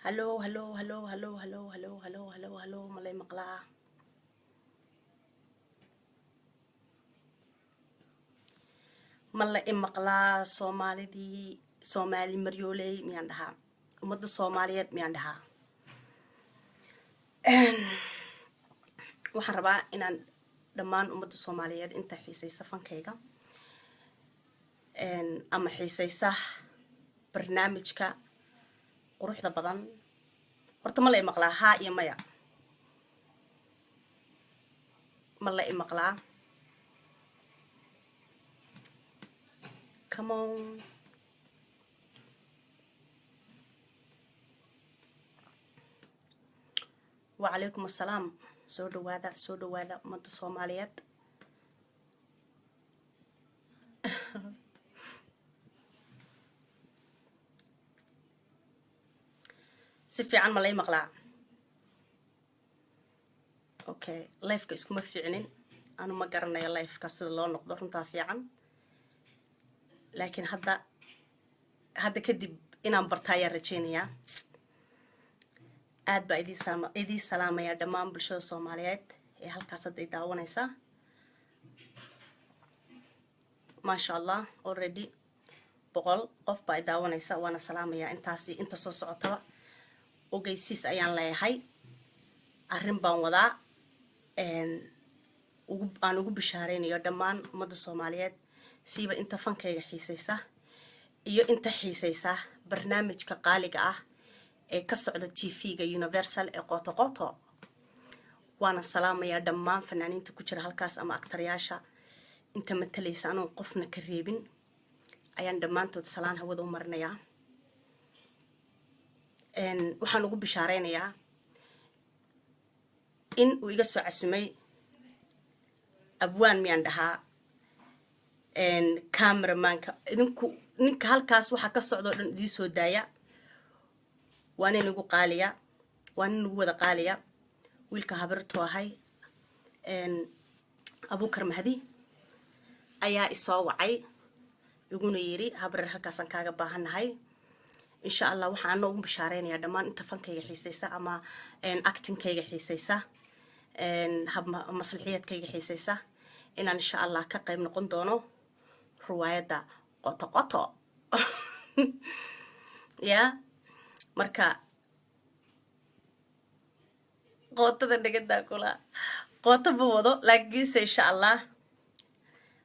Hallo, hallo, hallo, hallo, hallo, hallo, hallo, hallo, hallo, ma lay maqlaa? Ma la i maqlaa? Soomaalidii, Soomaali maryooley miyaan dhahaa? Ummadda Soomaaliyeed miyaan dhahaa? Waxaan rabaa inaan dhammaan ummadda Soomaaliyeed inta xiisaysa fankayga ama xiisaysa barnaamijka quruxda badan. Horta ma la i maqlaa? Haa iyo maya, ma la i maqlaa? Come on. Wacalaykum assalaam. Soo dhawaada, soo dhawaada, ummadda Soomaaliyeed. Si fiican ma lay maqlaa? Okay, lifeka iskuma fiicnin, anu ma garanayo lifeka sida loo noqdo, runtaa fiican, laakiin hadda kadib inaan barta ayaan rajeynayaa. Aad baa idii salaamayaa dhammaan bulshada Soomaaliyeed ee halkaas hadda ay daawanaysa. Maasha Allah, already 100 qof baa i daawanaysa, waana salaamayaa intaasi. Inta soo socotaba ogeysiis ayaan leeyahay. Arrin baan wadaa aan ugu bishaareynayo dhammaan ummadda Soomaaliyeed, siiba inta fankayga xiisaysa iyo inta xiisaysa barnaamijka qaaliga ah ee ka socda TV-ga Universal ee Qooto Qooto. Waana salaamayaa dhammaan fanaaniinta ku jira halkaas ama aktaryaasha inta matalaysa, anoon qofna ka reebin ayaan dhammaantood salaan hawada u marinayaa. Waxaan ugu bishaareynayaa in uu iga soo casumay abwaan miyaan dhahaa, cameramanka idinku, ninka halkaas waxaa ka socda o dhan idii soo daaya. Waa nin igu qaaliya, waa nin igu wada qaaliya, wiilka habartu ahay, Abuukar Mahdi ayaa isoo wacay, iguna yiri: "Habreer, halkaasaan kaaga baahannahay." Insha Allah waxaan ana ugu bishaareynaya dhammaan inta fankayga xiisaysa ama actingkayga xiisaysa, hab maslaxiyaedkayga xiisaysa, inaan insha Allah ka qayb noqon doono riwaayadda Qoto Qoto ya. Marka qootada dhegadaa kula qooto ma wado, laakiinse insha Allah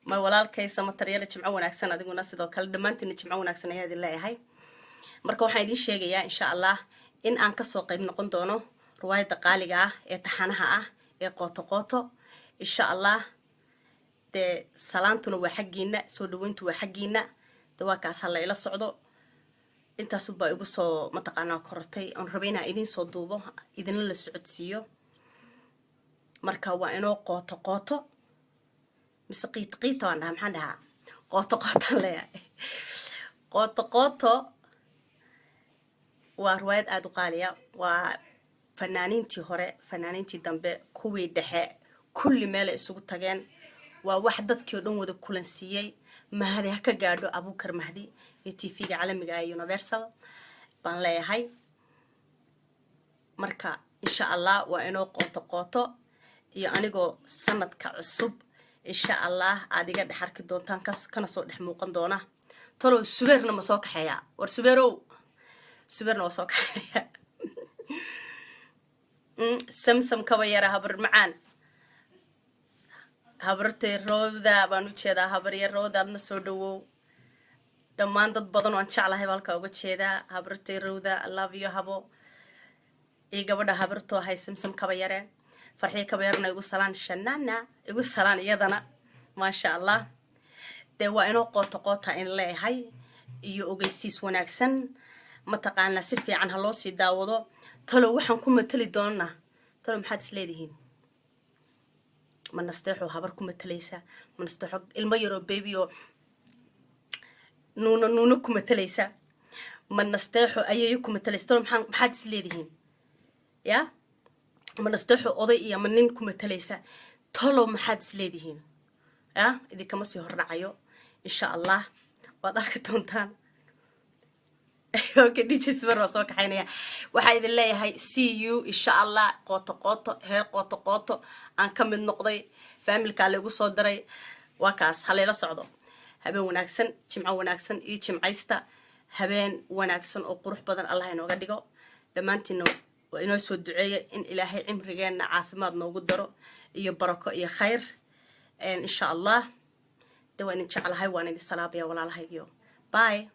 may walaalkay Samataryale, jimco wanaagsan adiguna sidoo kale. Dhammaantiina jimco wanaagsan ayaa idin leeyahay. Marka waxaan idiin sheegayaa insha Allah in aan kasoo qayb noqon doono riwaayadda qaaliga ah ee taxanaha ah ee Qooto Qooto, insha Allah. Dee salaantuna waa xaggiina, soo dhaweyntu waa xaggiina. De waa kaas, hala ila socdo. Intaasubaa igu soo mataqaanaa korortay oon rabay inaan idiin soo duubo, idinla la socodsiiyo. Marka waa inoo Qooto Qooto mise Qiito Qiita waan dhahaa? Maxaan dhahaa? Qooto Qootaan leeyahay. Qooto Qooto waa riwaayad aada u qaaliya. Waa fanaaniintii hore, fanaaniintii dambe, kuwii dhexe, kulli meelay isugu tageen. Waa wax dadkii oo dhan wada kulansiiyey. Mahadi ha ka gaadho Abuukar Mahdi iyo TV-ga caalamiga ee Universal baan leeyahay. Marka insha Allah waa inoo Qooto Qooto iyo anigoo sanadka cusub insha Allah aad iga dhex arki doontaan, kana soo dhex muuqan doona. Talow Subeerna ma soo kaxeeyaa? War Subeerow, Subeerna waa soo kaxeeya. Samsam kaba yara, habar macaan, habartay Roobda baan u jeedaa. Habarya Roobda, adna soo dhawow. Dhammaan dad badan oo aan jeclahay baa halkaa uga jeedaa. Habartay Rowda, love you habo, iyo gabadha habartoo ahay, Samsam kaba yare, Farxiyo kaba yarna igu salaan, Shanana igu salaan iyadana. Maasha Allah, dee waa inoo Qooto Qoota in leeyahay iyo ogeysiis wanaagsan. Mataqaanaa, si fiican ha loo sii daawado. Talow waxaan ku matali doonaa, talow maxaad is leedihiin? Ma Nasteexo habar ku matalaysa? Ma Nasteexo ilmo yaroo baby oo nuuno nuuno ku matalaysa? Ma Nasteexo ayeeyo ku matalaysa? Talow maxaad is leedihiin ya? Ma Nasteexo oday iyo ma nin ku matalaysa? Talow maxaad is leedihiin ya? Idinkama sii hordhacayo, insha Allah waad arki doontaan. Okay, DJ Smer waa soo kaxaynaya. Waxaa idin leeyahay see you, insha Allah. Qooto qooto, heer qooto qooto aan ka mid noqday, family-kaa laygu soo daray. Waa kaas, halayla socdo. Habeen wanaagsan, jimco wanaagsan iyo jimcaysta. Habeen wanaagsan oo qurux badan Allah inooga dhigo dhammaantiina. Waa inoo soo duceeya in Ilaahay cimrigeenna caafimaad noogu daro iyo barako iyo khayr, insha Allah. De waa idin jeclahay, waan idin salaabaya, walaalahaygiyo. Bye.